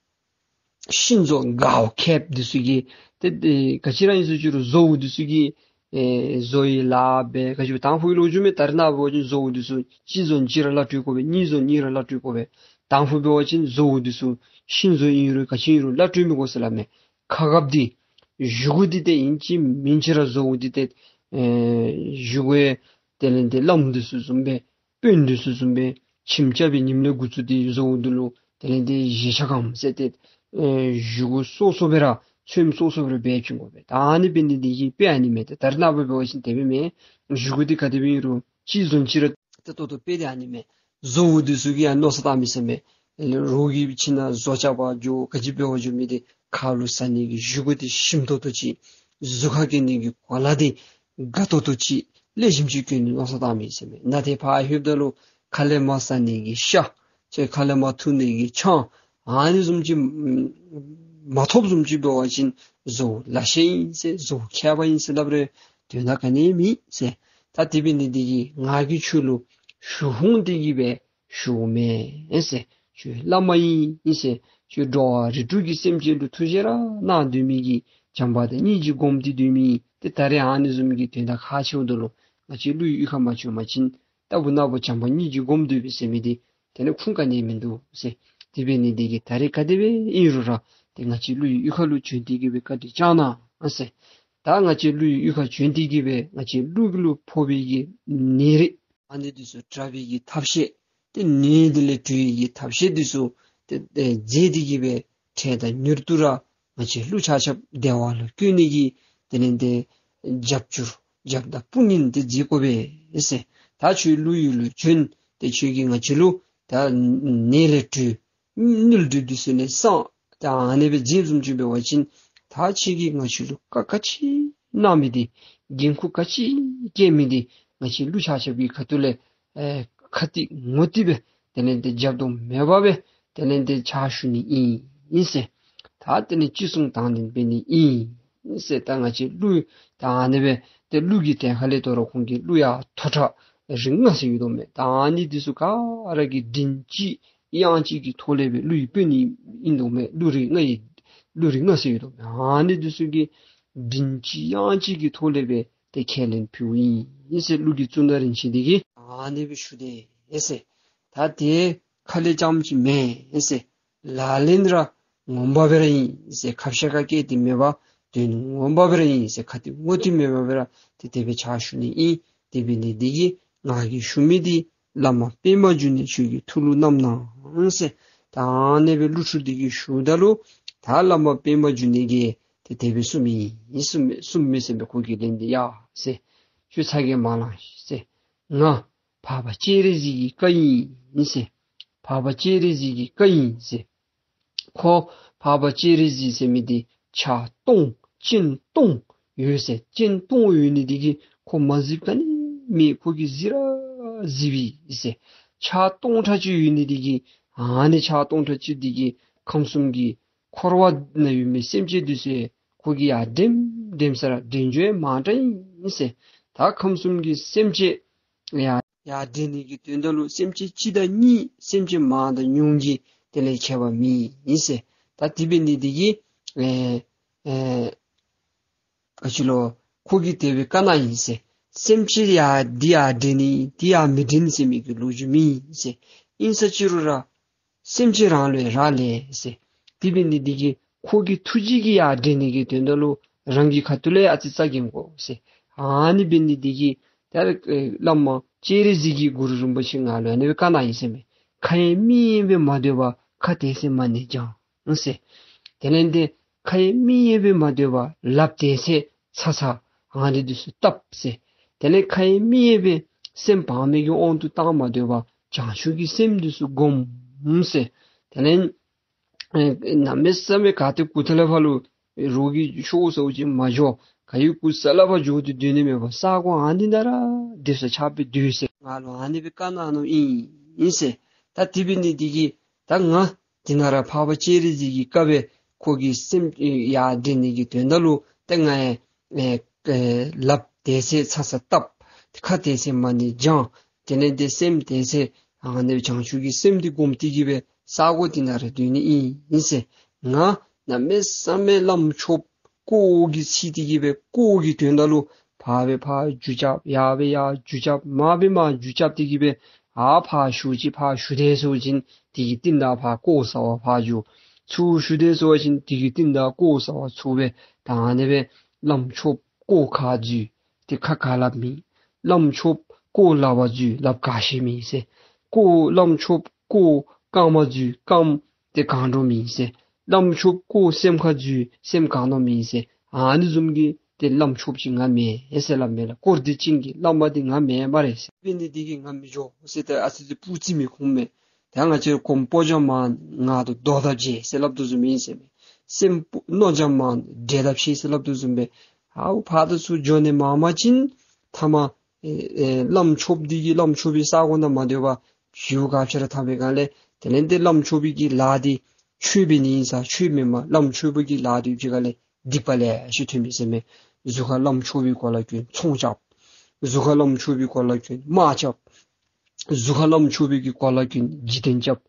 ཤིང་བཟོ་དགའ་བོ་མཁསཔ་འདི་ཚུ་གིས་ཏེ་ཏེ་ག་ཅི་ར་ཨིན་ཟེར་ཅི་རུང་བཟོ་བོ་འདི་ཚུ་གིས་ཨེ་བཟོ་བའི་ལཱ་འབད་ག་ཅི་འབད་དང་ཕུ་གི་ལོ་རྒྱུས་མས། ད་རེས་ནངས་པ་འབད་བ་ཅིན་བཟོ་བོ་འདི་ཚུ་གཅིག་བཟོ་ནི་ཅིག་ར་གླ་སྤྲོད་དགོ་པས། གཉིས་བཟོ་ནི་གཉིས་ར་གླ་སྤྲོད་དགོ་པས། དང་ཕུ་འབད་བ་ཅིན་བཟོ་བོ་འདི་ཚུ་ཤིང་བཟོ་ཨིན་རུང་ག་ཅི་ཨིན་རུང་གླ་སྤྲོད་མི་དགོ་ཟེར་སླབ་མས། ཁ་ཁབ་འདི་བཞེས་སྒོ་འདི་ཏེ་ཨིན་ཅི་མིན་ཅི་ར་བཟོ་བོ་འདི་ཏེ་ཨེ་བཞེས་སྒོའི་དེ་ལས་ཏེ་བླམ་འདི་ཚུ་བཟུམ་སྦེ་དཔོན་འདི་ཚུ་བཟུམ་སྦེ་ཁྱིམ་རྐྱབ་པའི་ཉིནམ་ལས་འགོ་བཙུགས་ཏེ་བཟོ་བོ་འདི་ལུ་དེ་ལས་ཏེ་བཞེས་ཆས་གང་ཟེར་ཏེ་ཨེ་བཞེས་སྒོ་སོ་སོ་སྦེ་ར་ཚོདམ་སོ་སོ་སྦེ་ར་འབད་བྱིན་དགོ་པས། ད་ཨ་ནི་འབད་ནི་འདི་གིས་དཔེ་ཨ་ནི་མས། ཏེ་ད་རེས་ནངས་པ་འབད་བ་ཅིན་དེ་སྦེ་མེན། བཞེས་སྒོ་འདི་ག་དེ་སྦེ་ཨིན་རུང་གཅིག་བཟོ་ནི་ཅིག་ར་ཏོག་ཏོ་ཏོ་དཔེ་འདི་ཨ་ནི་མས། བཟོ་བོ་འདི་ཚུ་གིས་ཡང་མནོ་བསམ་བཏང་མི་ཟེར་མས། རོགས་ཀྱི་ཁྱིམ་ནང་བཟོ་རྐྱབ་པར་འགྱོ་ག་ཅི་འབད་བར་འགྱོ་མི་འདི་ཁ་ལུ་ཟ་ནི་གི་བཞེས་སྒོ་འདི་ཞིམ་ཏོག་ཏོ་ཅིག་གཟུགས་ཁར་གྱོན་ནི་གི་གོ་ལ་འདི་དགའ་ཏོག་ཏོ་ཅིག་ལེགས་ཤོམ་ཅིག་གྱོན་ནི་མནོ་བསམ་བཏང་མི་ཟེར་མས། ནཱ་ཏེ་ཕར་ལྷོདཔ་ད་ལུ་ཁ་ལས་མར་ཟ་ནི་གི་ཤ་ཚུ་ཁ་ལས་མར་འཐུང་ནི་གི་ཆང་ཨ་ནི་བཟུམ་ཅིག་མ་ཐོབ་བཟུམ་ཅིག་འབད་བ་ཅིན་བཟོ་བོ་ལེགས་ཤོམ་ཨིན་ཟེར་བཟོ་བོ་མཁསཔ་ཨིན་ཟེར་སླབ་རུང་དོན་དག་ག་ནི་མེད་ཟེར། ད་དེ་འབད་ནི་འདི་གིས་ང་གིས་ཁྱོད་ལུ་ཞུ་ཧུང་སྟེ་གི་སྦེ་ཞུཝ་མེན་ཟེར། ཁྱོད་བླ་མ་ཨིན་ཟེར། ཁྱོད་འགྲོ་བ་རིགས་དྲུག་གི་སེམས་ཅན་ལུ་ཐུགས་བཞེད་ར་གནང་སྡོད་མི་གི་བྱམས་པ་དང་སྙིང་རྗེ་སྒོམ་སྟེ་སྡོད་མི་ཏེ་ད་རེས་ཨ་ནི་བཟུམ་གྱི་དོན་དག་ཁག་ཆེཝ་ད་ལུ་ང་བཅས་ཀླུ་ཡི་གཡུས་ཁར་མ་བྱོན་པ་ཅིན་ལྟ་བུ་ན་བུ་བྱམས་པ་སྙིང་རྗེ་སྒོམ་སྡོད་པས་ཟེར་མི་འདི་དེ་ནི་ཁུངས་ག་ནི་མིན་འདུག་ཟེར། དེ་འབད་ནི་འདི་གིས་ད་རེས་ག་དེ་སྦེ་ཨིན་རུང་ར་ཏེ་ང་བཅས་ཀླུ་ཡི་གཡུས་ཁ་ལུ་བྱོན་ཏེ་གི་སྦེ་བཀའ་དྲིན་བསྐྱང་གནང་ཟེར། ད་ང་བཅས་ཀླུ་ཡི་གཡུས་ཁར་བྱོན་ཏེ་གི་སྦེ་ང་བཅས་ཀླུ་གི་ལུ་ཕོག་པའི་གི་ནད་རིགས་ཨ་ནི་འདི་ཚུ་དྲག་པའི་གི་ཐབས་ཤེས་ཏེ་ནད་འདི་ལས་གྲོལ་བའི་གི་ཐབས་ཤེས་འདི་ཚུ་ཏེ་ཏེ་མཛད་དེ་གི་སྦེ་འཕྲལ་དང་མྱུར་དུ་ར་ང་བཅས་ཀླུ་ཆ་ཁྱབ་བདེ་བ་ལུ་བཀོད་ནི་གི་དེ་ལས་ཏེ་རྒྱབ་སྐྱོར་རྒྱབ་དང་དཔུང་གཉེན་འདི་མཛད་དགོ་པས་ཟེར། ད་ཁྱོད་ཀླུ་ཡུལ་ལུ་བྱོན་ཏེ་ཁྱོད་ཀྱིས་ང་བཅས་ལུ་ད་ནད་ལས་གྲོལ་གཉུག་མ་འདི་ཚུ་ལས་སངས་ད་ཨ་ནི་སྦེ་མཛད་བཟུམ་ཅིག་འབད་བ་ཅིན་ད་ཁྱོད་ཀྱིས་ང་བཅས་ལུ་བཀའ་ག་ཅི་གནང་མི་འདི་འགན་ཁུར་ག་ཅི་བཀལ་མི་འདི་ང་བཅས་ཀླུ་ཆ་ཁྱབ་ཀྱི་ཁ་ཐུག་ལས་ཨེ་ཁ་གཏད་ངོ་གཏད་སྦེ་དེ་ལས་ཏེ་རྒྱབ་དོགས་མེད་པར་སྦེ་དེ་ལས་ཏེ་ཕྱག་ཞུ་ནི་ཨིན་ཟེར། ད་དེ་ལས་ཅི་གསུང་དང་ལེན་འབད་ནི་ཨིན་ཟེར། ད་ང་བཅས་ཀླུ་ད་ཨ་ནི་སྦེ་ཏེ་ཀླུ་གི་གྲལ་ཁ་ལས་དོ་རུང་ཁོང་གི་ཀླུ་ཡང་མཐོ་དྲགས་རིགས་ལྔ་ཟེར་ཡོད་དོ་མས། ད་ཨ་ནི་འདི་ཚུ་ག་ར་གིས་མགྲིན་གཅིག་དབྱངས་གཅིག་གི་ཐོག་ལས་སྦེ་ཀླུ་ཡི་དཔོན་ཨིན་དོ་མས། ཀླུ་རིགས་ལྔ་ཡི་ཀླུ་རིགས་ལྔ་ཟེར་ཡོད་དོ་མས། ཨ་ནི་འདི་ཚུ་གིས་མགྲིན་གཅིག་དབྱངས་གཅིག་གི་ཐོག་ལས་སྦེ་ཏེ་ཁས་ལེན་ཕུལཝ་ཨིན་ཟེར། ཀླུ་གི་གཙུག་ན་རིན་ཆེན་འདི་གིས་ཨ་ནི་སྦེ་ཞུ་དེས་ཟེར། ད་དེ་ཁ་ལས་རྐྱངམ་ཅིག་མེན་ཟེར། ལག་ལེན་ར་ངོ་མ་སྦེ་ར་ཨིན་ཟེར། ཁ་བཤད་ཁ་སྐད་འདི་མེན་པར་དོན་ངོ་མ་སྦེ་ར་ཨིན་ཟེར། ཁ་གཏད་ངོ་གཏད་མེད་པར་སྦེ་ར་ཏེ་དེ་སྦེ་ཕྱག་ཞུ་ནི་ཨིན། དེ་འབད་ནི་འདི་གིས་ང་གིས་ཞུ་མི་འདི་བླ་མ་པདྨ་འབྱུང་གནས་ཁྱོད་ཀྱི་ཐུགས་ལུ་བསྣམས་གནང་ཟེར། ད་ཨ་ནི་སྦེ་ཀླུ་ཕྲུག་འདི་གིས་ཞུཝ་ད་ལུ་ད་བླ་མ་པདྨ་འབྱུང་གནས་ཀྱིས་ཏེ་དེ་སྦེ་གསུངམ་ཨིན་གསུངམ་མས་གསུངམ་མས་ཟེར་མས། ཁོ་གིས་ལན་འདི་ཡ་ཟེར། ཁྱོད་ཚ་གྱང་མ་ལང་ཟེར། ང་འཕགས་པ་སྤྱན་རས་གཟིགས་ཀྱི་བཀའ་ཨིན་ཟེར། འཕགས་པ་སྤྱན་རས་གཟིགས་ཀྱི་བཀའ་ཨིན་ཟེར། ཁོ་འཕགས་པ་སྤྱན་རས་གཟིགས་ཟེར་མི་འདི་ཕྱག་སྟོང་སྤྱན་སྟོང་ཡོད་ཟེར། སྤྱན་སྟོང་ཡོད་ནི་འདི་གིས་ཁོ་མ་གཟིགསཔ་ག་ནི་མེད། ཁོ་གིས་གཟིགས་ར་གཟིགསཔ་ཨིན་ཟེར། ཕྱག་སྟོང་ཕྲག་གཅིག་ཡོད་ནི་འདི་གིས་ཨ་ནི་ཕྱག་སྟོང་ཕྲག་གཅིག་འདི་གིས་ཁམས་གསུམ་གྱི་འཁོར་བ་ན་ཡོད་མི་སེམས་ཅན་འདི་ཚུ་ཁོ་གིས་ཡར་འདྲེན་འདྲེན་ས་ར་འདྲེན་འགྱོ་མང་དྲགས་ཨིན་ཟེར། ད་ཁམས་གསུམ་གྱི་སེམས་ཅན་ཡར་ ཡར་འདྲེན་ནི་གི་དོན་དག་ལུ་སེམས་ཅན་གཅིག་དང་གཉིས་སེམས་ཅན་མང་དང་ཉུང་གི་དེ་ལས་ཁྱད་པར་མེད་ཨིན་ཟེར། ད་དེ་འབད་ནི་དེ་གིས་ཨེ་ཨེ་ག་ཅི་ལོ་ཁོ་གིས་དེ་སྦེ་བཀའ་གནང་ཡི་ཟེར། སེམས་ཅན་ཡར་འདི་ཡར་འདྲེན་ནི་འདི་ཡར་མི་འདྲེན་ཟེར་མི་གི་ལོ་རྒྱུས་མེད་ཟེར། ཨིན་ས་ཅི་རུང་ར་སེམས་ཅན་རང་ལུ་རག་ལས་ཟེར། དེ་འབད་ནི་དེ་གིས་ཁོ་གི་ཐུགས་རྗེ་གིས་ཡར་འདྲེན་ནི་གི་དོན་དག་ལུ་རང་གི་ཁ་ཐུག་ལས་ཨ་ཙི་ཙ་འགེམ་དགོ་ཟེར། ཨ་ནི་འབད་ནི་དེ་གིས་ད་བླ་མ་སྤྱན་རས་གཟིགས་ཀྱིས་གུ་རུ་རིན་པོ་ཆེ་ང་ལུ་ཨ་ནི་སྦེ་བཀའ་གནང་ཡི་ཟེར་མས། ཁ་ཡེངས་མིག་ཡེངས་སྦེ་མ་སྡོད་པར་ཁ་དེ་ཚེ་མ་ཎི་བགྱང་ཟེར། དེ་ལས་ཏེ་ཁ་ཡེངས་མིག་ཡེངས་སྦེ་མ་སྡོད་པར་ལགཔ་དེ་ཚེ་ཚ་ཚ་ཨ་ནི་འདི་ཚུ་བཏབ་ཟེར། དེ་ལས་ཁ་ཡེངས་མིག་ཡེངས་སྦེ་སེམས་བག་མེད་ཀྱི་དབང་དུ་བཏང་མ་སྡོད་པར་བྱང་ཆུབ་ཀྱི་སེམས་འདི་ཚུ་སྒོམ་ཟེར། དེ་ལས་ཨེ་གནམ་མེད་ས་མེད་ག་ཏེ་གུ་ཏེ་ལས་ཕར་ལུ་རོགས་ཀྱིས་ཤོར་སོང་ཅིག་མ་འགྱོ། ག་ཡུལ་གུ་ས་ལས་ཕར་འགྱོ་སྟེ་སྡོད་ནི་མེད་པར་ས་གོ་ཨ་ནི་ནང་ར་སྡོད་ས་ཆགས་སྦེ་སྡོད་ཟེར། ང་ལུ་ཨ་ནི་སྦེ་བཀའ་གནང་ནུག་ཨིན་ཨིན་ཟེར། ད་དེ་འབད་ནི་དེ་གིས་ད་ང་འདི་ནང་ར་འཕགས་པ་སྤྱན་རས་གཟིགས་ཀྱི་བཀའ་སྦེ་ཁོ་གི་སེམས་ཡར་འདྲེན་ནི་གི་དོན་དག་ལུ་ད་ང་ཨེ་ཨེ་ལགཔ་དེ་ཚེ་ཚ་ཚ་བཏབ། ཁ་དེ་ཚེ་མ་ཎི་བགྱང་། དེ་ལས་ཏེ་སེམས་དེ་ཚེ་ཨ་ནི་བྱང་ཆུབ་ཀྱི་སེམས་འདི་སྒོམ་སྟེ་གི་སྦེ་ས་གོ་འདི་ནང་ར་སྡོད་ནི་ཨིན་ཨིན་ཟེར། ང་གནམ་མེད་ས་མེད་བླམ་ཆོསཔ་ཀོ་གིས་འཚིག་སྟེ་གི་སྦེ་ཀོ་གི་དོན་དག་ལུ་ཕར་སྦེ་ཕར་རྒྱུ་རྐྱབ་ཡར་སྦེ་ཡར་རྒྱུ་རྐྱབ་མར་སྦེ་མར་རྒྱུ་རྐྱབ་སྟེ་གི་སྦེ་ཨ་ཕར་ཞུ་ཅིག་ཕར་ཞུ་དེ་སོང་ཅིན་དེ་གི་རྟིང་བདའ་ཕར་ཀོ་ཟ་བར་ཕར་རྒྱུ། ཚུར་ཞུ་དེ་སོང་ཅིན་དེ་གི་རྟིང་བདའ་ཀོ་ཟ་བར་ཚུར་སྦེ་ད་ཨ་ནི་སྦེ་བླམ་ཆོསཔ་ཀོ་ཁ་འཛུལ་ཏེ་ཁ་ག་སླབ་མེད། བླམ་ཆོསཔ་ཀོ་ལགཔ་འཛུལ་ལགཔ་ག་ཤེས་མེད་ཟེར། ཀོ་བླམ་ཆོསཔ་ཀོ་རྐངམ་འཛུལ་རྐངམ་ཏེ་གང་འགྲོ་མེད་ཟེར། བླམ་ཆོསཔ་ཀོ་སེམས་ཁར་འཛུལ་སེམས་གང་འགྲོ་མེད་ཟེར། ཨ་ནི་བཟུམ་གྱི་ཏེ་བླམ་ཆོསཔ་ཅིག་ང་མེན་ཟེར་སླབ་མས་ལགས། དཀོར་སྡེ་ཅན་གྱི་བླམ་འདི་ང་མེན་སྨ་རེ་ཟེར། འབད་ནི་དེ་གིས་ང་མི་འགྱོ་ཟེར་ཏེ་ཨ་ཙི་ཙི་སྤུ་རྩེ་མི་ཁོམ་མས། ད་ང་བཅས་ར་གོམ་སྤོ་རྐྱབ་མང་ང་དོ་རྡོ་བརྡབ་བྱེད་ཟེར་སླབ་དོ་བཟུམ་ཨིན་ཟེར་མས། སེམས་སྤོ་རྣོ་རྐྱབ་མང་འདྲེ་བརྡབ་བྱེད་ཟེར་སླབ་དོ་བཟུམ་སྦེ་ཨའུ་ཕར་དང་ཚུར་འགྱོ་ནི་མང་པ་ཅིན་ཐ་མ་ཨེ་ཨེ་བླམ་ཆོསཔ་འདི་གིས་བླམ་ཆོས་པའི་ས་གོ་ནང་མ་སྡོད་པར་བྱིའུ་ག་ཅི་ར་འཐབ་པའི་སྒང་ལས་དེ་ལས་ཏེ་བླམ་ཆོས་པའི་གི་ལཱ་འདི་ཆོས་འབད་ནི་ཨིན་ས་ཆོས་མེན་པར་བླམ་ཆོས་པའི་གི་ལཱ་འདི་ཡུདཔ་ཅིག་ཁ་ལས་སྡིག་པ་ལེ་ཤ་ཐོན་མི་ཟེར་མས། གཟུགས་ཁར་བླམ་ཆོས་པའི་གོ་ལ་གྱོན་ཚོང་རྐྱབ། གཟུགས་ཁར་བླམ་ཆོས་པའི་གོ་ལ་གྱོན་དམག་རྐྱབ། གཟུགས་ཁར་བླམ་ཆོས་པའི་གི་གོ་ལ་གྱོན་འཇིག་རྟེན་རྐྱབ།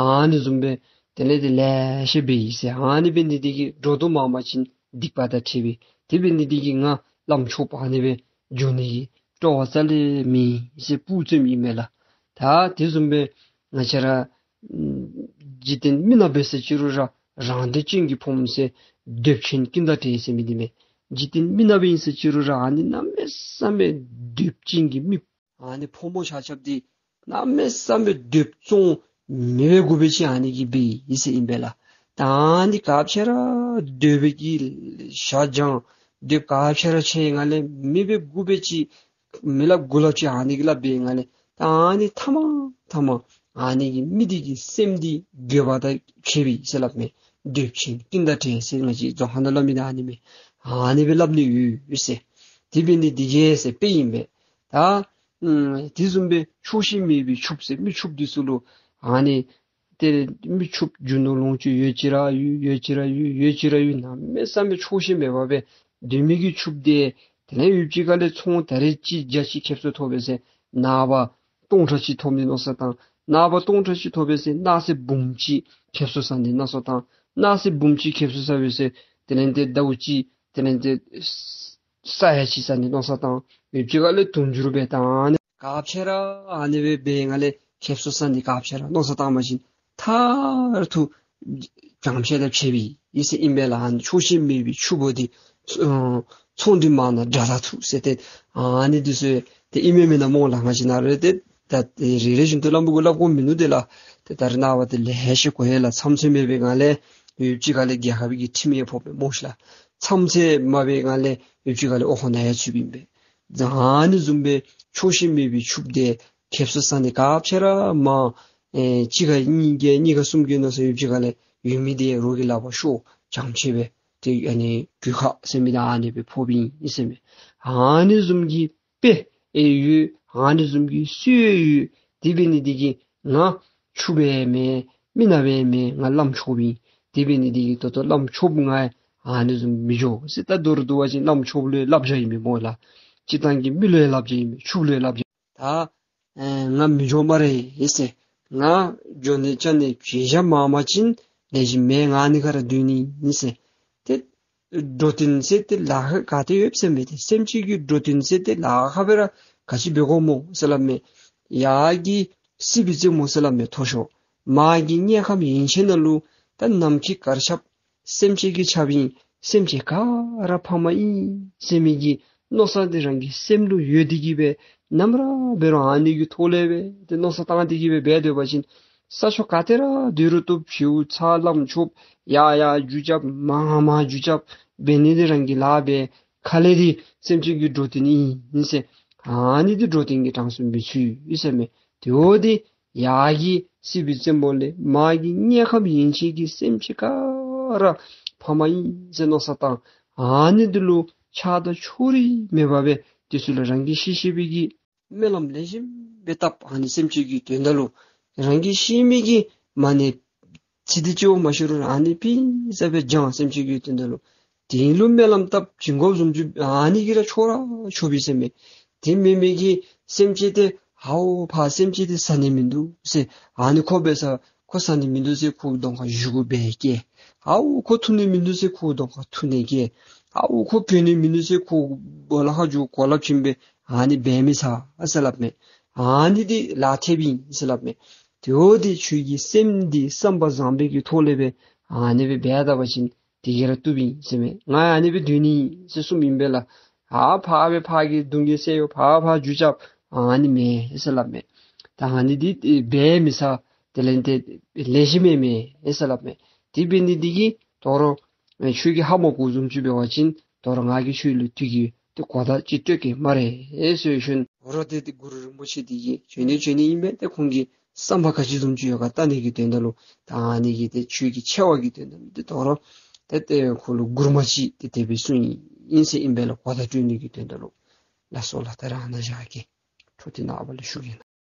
ཨ་ནི་བཟུམ་སྦེ་དེ་ལས་ཏེ་ལེ་ཤ་འབད་ཡི་ཟེར། ཨ་ནི་འབད་ནི་དེ་གིས་འགྲོ་དོན་མང་པ་ཅིན་སྡིག་པ་དང་འཕྲད་པས། དེ་འབད་ནི་དེ་གིས་ང་བླམ་ཆོསཔ་ཨ་ནི་སྦེ་འགྱོ་ནི་གི་སྤྲོ་བ་རྩ་ལས་མེད་ཟེར་སྤུ་རྩེཝ་ཨིན་མས་ལགས། ད་དེ་བཟུམ་སྦེ་ང་བཅས་ར་འཇིག་རྟེན་མི་ནག་འབད་ས་ཅི་རུང་ར་རང་འདོད་ཅན་གྱི་ཕོ་མོ་ཟེར་འདོད་ཆེན་ཀུན་དང་བྲལ་ཟེར་མི་འདི་མས། འཇིག་རྟེན་མི་ནག་འབད་ས་ཅི་རུང་ར་ཨ་ནི་གནམ་མེད་ས་མེད་འདོད་ཅན་གྱི་མི་ཨ་ནི་ཕོ་མོ་ཆ་ཁྱབ་འདི་གནམ་མེད་ས་མེད་འདོད་བཙོང་མི་འབད་དགོ་པའི་ཅིག་ཨ་ནི་གིས་འབད་ཡི་ཟེར་ཨིན་པས་ལགས། ད་ཨ་ནི་ག་ཅི་ར་འདོད་པའི་གི་ཞག་སྦྱང་འདོད་ག་ཅི་ར་ཆེ་ང་ལས་མི་འབད་དགོ་པའི་ཅིག་མི་སླབ་དགུ་སླབ་ཅིག་ཨ་ནི་གིས་སླབ་པའི་ང་ལས་ད་ཨ་ནི་ཐ་མ་ཐ་མ་ཨ་ནི་གིས་མི་འདི་གི་སེམས་འདི་འགྱོད་པ་དང་ཕྱད་པས་ཟེར་སླབ་མས། འདོད་ཆེན་ཀུན་དང་བྲལ་ཟེར་ང་བཅས་རྫོང་ཁ་ནང་སླབ་མི་ད་ཨ་ནི་མས། ཨ་ནི་སྦེ་སླབ་ནི་ཡོད་ཟེར། དེ་འབད་ནི་འདི་གིས་ཟེར་དཔེ་ཨིན་པས། ད་ཨུམ་དེ་བཟུམ་སྦེ་ཆོག་ཤེས་མེད་པའི་ཕྱུགཔོ་ཟེར་མི་ཕྱུགཔོ་འདི་ཚུ་ལུ་ཨ་ནི་ཏེ་མི་ཕྱུགཔོ་རྒྱུ་ནོར་ལོངས་སྤྱོད་ཡོད་ཅི་ར་ཡོད་ཡོད་ཅི་ར་ཡོད་ཡོད་ཅི་ར་ཡོད་གནམ་མེད་ས་མེད་ཆོག་ཤེས་མེད་པར་སྦེ་སྡོད་མི་གི་ཕྱུགཔོ་འདི་དེ་ལས་ཡུདཔ་ཅིག་ཁ་ལས་ཚོང་ད་རེས་གཅིག་བརྒྱ་གཅིག་ཁེབ་སང་ཐོབ་པས་ཟེར་ནངས་པ་སྟོང་ཕྲག་གཅིག་ཐོབ་ནི་མནོ་བསམ་བཏང་། ནངས་པ་སྟོང་ཕྲག་གཅིག་ཐོབ་པས་ཟེར་གནངས་ཚེ་འབུམ་གཅིག་ཁེབ་སང་བཟའ་ནི་མནོ་བསམ་བཏང་། གནངས་ཚེ་འབུམ་གཅིག་ཁེབ་སང་བཟའ་བས་ཟེར་དེ་ལས་ཏེ་ཟླཝ་གཅིག་དེ་ལས་ཏེ་ས་ཡ་གཅིག་བཟའ་ནི་མནོ་བསམ་བཏང་། ཡུདཔ་ཅིག་ཁ་ལས་དུང་ཕྱུར་སྦེ་བཏང་ནི། ག་ཅི་ར་ཨ་ནི་སྦེ་འབད་ང་ལས་ཁེབ་སང་བཟའ་ནི་ག་ཅི་ར་མནོ་བསམ་བཏང་པ་ཅིན་མཐར་ཐུག་བྱང་ཆེ་ལ་ཕྱད་པས་ཟེར་ཨིན་པས་ལགས། ཨ་ནི་ཆོག་ཤེས་མེད་པའི་ཕྱུགཔོ་འདི་ཚོང་འདི་མང་ན་དགྲ་དང་ཐུག་ཟེར་ཏེ་ཨ་ནི་འདི་ཚུ་ཏེ་ཨིན་མས་མེན་ན་སྨོ་ལགས། ང་བཅས་ནཱ་ར་ཏེ་ད་རེ་རེ་བཞིན་དུ་སླབ་མི་དགོ་སླབ་དགོཔ་མིན་ནུག་ཏེ་ལགས། ཏེ་ད་རེས་ནངས་པ་ཏེ་ལེ་ཤ་གོ་ཡི་ལགས། མཚམས་ཚད་མེད་པའི་སྒང་ལས་ཡུདཔ་ཅིག་ཁ་ལས་རྒྱལ་ཁབ་ཀྱི་ཁྲིམས་ཡང་ཕོགཔ་སྨོ་ཤིག་ལགས། མཚམས་ཚད་མེད་པའི་སྒང་ལས་ཡུདཔ་ཅིག་ཁ་ལས་འོག་ཁང་ནང་ཡང་ཚུདཔ་ཨིན་པས། ཨ་ནི་བཟུམ་སྦེ་ཆོག་ཤེས་མེད་པའི་ཕྱུགཔོ་འདི་ཁེབ་སང་བཟའ་ནི་ག་ཅི་ར་མང་ཨེ་གཅིག་ག་གཉིས་བརྒྱ་གཉིས་ག་གསུམ་བརྒྱ་མནོ་བསམ་ཡུདཔ་ཅིག་ཁ་ལས་ཡོད་མི་འདི་རོགས་ཀྱི་ལག་པར་ཤོར་བྱང་ཆེ་སྦེ་ཏེ་ཨ་ནི་གོད་ཁ་ཟེར་མི་འདི་ཨ་ནི་སྦེ་ཕོགཔ་ཨིན་ཟེར་མས། ཨ་ནི་བཟུམ་གྱི་དཔེ་ཨེ་ཡོད། ཨ་ནི་བཟུམ་གྱི་སྲོལ་ཡོད། དེ་འབད་ནི་འདི་གིས་ང་ཕྱུགཔོ་ཡང་མེན། མི་ནགཔོ་ཡང་མེན། ང་བླམ་ཆོསཔ་ཨིན། དེ་འབད་ནི་འདི་གིས་ད་ལྟོ་བླམ་ཆོསཔ་ང་ཨ་ནི་བཟུམ་མི་འགྱོ་ཟེར། ད་མདོར་བསྡུ་བ་ཅིན་བླམ་ཆོསཔ་ལུ་བསླབ་བྱ་ཨིན་མས་སྨོ་ལགས། སྤྱིར་བཏང་གི་མི་ལུ་ཡང་བསླབ་བྱ་ཨིན་མས། ཕྱུགཔ་ལུ་ཡང་བསླབ་བྱ། ད་ ཨེ་ང་མི་འགྱོ་སྨ་རེ་ཟེར། ང་འགྱོ་ནི་བཅར་ནི་བྱེད་བཞག་མ་མ་ཅིན་ལེགས་ཤོམ་མེན། ང་ཨ་ནི་ཁར་སྡོད་ནི་ཨིན་ཟེར། ཏེ་འགྲོ་དོན་ཟེར་ཏེ་ལཱ་ཁག་ག་ཏེ་ཡོད་ཟེར་མས། ཏེ་སེམས་ཅན་གྱི་འགྲོ་དོན་ཟེར་ཏེ་ལཱ་ཁག་སྦེ་ར་ག་ཅི་འབད་དགོཔ་སྨོ་ཟེར་སླབ་མས། ཡར་གྱི་སྲིད་པའི་རྩེ་མོ་ཟེར་སླབ་མས་མཐོ་ཤོས། མར་གྱི་དམྱལ་ཁམས་ཡན་ཆད་ནང་ལུ་ད་ནམ་མཁའི་གར་ཁྱབ་སེམས་ཅན་གྱི་ཁྱབ་ཨིན། སེམས་ཅན་ག་ར་ཕ་མ་ཨིན་ཟེར་མི་གི་མནོ་བསམ་འདི་རང་གི་སེམས་ལུ་ཡོད་དེ་གིས་སྦེ་ནམ་ར་འབད་རུང་ཨ་ནི་གི་ཐོག་ལས་སྦེ་ཏེ་མནོ་བསམ་བཏང་སྟེ་གིས་སྦེ་འབད་སྡོད་པ་ཅིན་ས་ཕྱོགས་ག་ཏེ་ར་སྡོད་རུང་བཏུབ། བྱིའུ་ཚ་ལམ་ཆོབ་ཡར་ཡར་རྒྱུ་རྐྱབ་མར་མར་རྒྱུ་རྐྱབ་འབད་ནི་འདི་རང་གི་ལཱ་སྦེ་ཁ་ལས་འདི་སེམས་ཅན་གྱི་འགྲོ་དོན་ཨིན་ཟེར། ཨ་ནི་འདི་འགྲོ་དོན་གྱི་གྲངས་སུ་མི་ཚུད་ཟེར་མས། དེ་འོ་འདི་ཡར་གྱི་སྲིད་པའི་རྩེ་མོ་ལས་མར་གྱི་དམྱལ་ཁམས་ཡན་ཆད་ཀྱི་སེམས་ཅན་ག་ར་ཕ་མ་ཨིན་ཟེར་མནོ་བསམ་བཏང་། ཨ་ནི་འདི་ལུ་ཆགས་སྡང་ཕྱོགས་རིས་མེད་པར་སྦེ་དེ་ཚུ་ལུ་རང་གིས་ཤེས་ཤེས་པའི་གི་སྨོན་ལམ་ལེགས་ཤོམ་སྦེ་བཏབ། ཨ་ནི་སེམས་ཅན་གྱི་དོན་དག་ལུ་རང་གིས་ཤེས་མི་གི་མ་ཎི་ཚིག་འདི་གཅིག་བ་མ་ཤེས་རུང་ཨ་ནི་ཕུལ་ས་སྦེ་བགྱང་། སེམས་ཅན་གྱི་དོན་དག་ལུ། དེ་ལུ་སྨོན་ལམ་བཏབ་བྱིན་དགོཔ་བཟུམ་ཅིག་ཨ་ནི་གིས་ར་ཆོག་ར་ཆོག་པས་ཟེར་མས། དེ་མེན་མི་གི་སེམས་ཅན་འདི་ཧ་འོ་ཕར་སེམས་ཅན་འདི་ཟ་ནི་མིན་འདུག་ཟེར། ཨ་ནི་ཁོ་འབད་ས་ཁོ་ཟ་ནི་མིན་འདུག་ཟེར་ཁོ་གདོང་ཁར་ཞུགས་འབད་བསྐྱལ། ཧ་འོ་ཁོ་འཐུང་ནི་མིན་འདུག་ཟེར་ཁོ་གདོང་ཁར་འཐུང་ནི་བསྐྱལ། ཧ་འོ་ཁོ་གྱོན་ནི་མིན་འདུག་ཟེར་ཁོ་སྦོ་ལོགས་ཁར་འགྱོ་གོ་ལ་བྱིན་སྦེ་ཨ་ནི་འབད་མི་ཚར་ཟེར་སླབ་མས། ཨ་ནི་འདི་ལག་ཐེབས་ཨིན་ཟེར་སླབ་མས། དེ་འོ་འདི་ཁྱོད་ཀྱི་སེམས་འདི་བསམ་པ་བཟང་པོའི་གི་ཐོག་ལས་སྦེ་ཨ་ནི་སྦེ་འབད་ད་པ་ཅིན་དེ་གིས་ར་བཏུབ་ཨིན་ཟེར་མས། ང་ཨ་ནི་སྦེ་སྡོད་ནི་ཨིན་ཟེར་གསུངམ་ཨིན་པས་ལགས། ཨ་ཕར་སྦེ་ཕར་གྱི་གདུང་རྒྱུད་བསད་གཡོ་ཕར་ཕར་རྒྱུ་རྐྱབ་ཨ་ནི་མེན་ཟེར་སླབ་མས། ད་ཨ་ནི་འདི་འབད་མི་ཚར། དེ་ལས་ཏེ་ལེགས་ཤོམ་མེན་མས་ཟེར་སླབ་མས། དེ་འབད་ནི་འདི་གིས་དོ་རུང་ཁྱོད་ཀྱིས་ཧ་མ་གོཝ་བཟུམ་ཅིག་འབད་བ་ཅིན་དོ་རུང་ང་གིས་ཁྱོད་ལུ་དེ་གི་ཏེ་གོ་བརྡ་ཅིག་སྤྲོད་གེ་སྨ་རེ་ཟེར་ཞུ་ནི། དོ་རུང་ཏེ་ཏེ་གུ་རུ་རིན་པོ་ཆེ་འདི་གིས་བྱོན་ནི་བྱོན་ནི་ཨིན་པས། ཏེ་ཁོང་གི་བསམ་པ་ག་ཅི་བཟུམ་ཅིག་ཡོད་ག་བལྟ་ནི་གི་དོན་དག་ལུ། ད་ཨ་ནི་གི་ཏེ་ཆོས་ཀྱི་ཆེ་བ་གི་དོན་དག་ལུ་ཏེ་དོ་རུང་ཏེ་ཏེ་ཁོ་ལུ་མགུར་མ་ཅིག་ཏེ་དེ་སྦེ་གསུངས་ཡི་ཟེར་ཨིན་པས་ལགས། གོ་བརྡ་སྤྲོད་ནི་གི་དོན་དག་ལུ། ལགས་སོ་ལགས། ད་རེས་ཨ་ནཱ་བཞག་གེ། འཕྲོ་འདི་ནངས་པ་ལུ་ཞུ་གེ་ན།